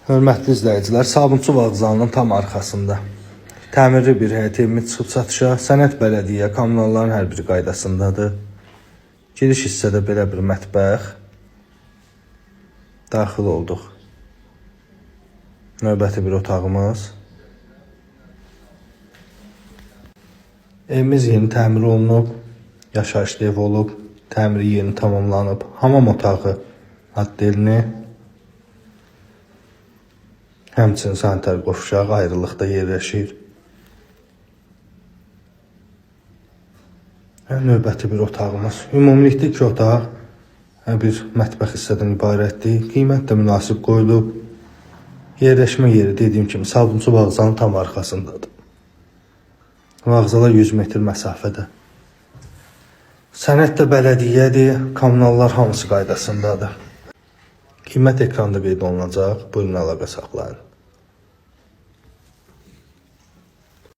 Hörmətli izləyicilər, Sabunçu vağzalının tam arxasında təmirli bir həyət evimiz çıxıb satışa. Sənəd bələdiyyə, kommunalların hər biri qaydasındadır. Giriş hissədə belə bir mətbəx. Daxil olduq. Növbəti bir otağımız. Evimiz yeni təmir olunub, yaşayışlı ev olub, təmiri yeni tamamlanıb. Hamam otağı addelini. Həmçinin sanitar qovşaq ayrılıqda yerləşir. Növbəti bir otağımız. Ümumilikdə iki otaq, bir mətbəx hissədən ibarətdir. Qiymət də münasib qoyulub. Yerləşmə yeri dediyim kimi Sabunçu vağzalının tam arxasındadır. Vağzala 100 metr məsafədə. Sənəd də bələdiyyədir, kommunallar hamısı qaydasındadır. Qiymət ekranda qeyd olunacaq. Buyurun əlaqə saxlayın.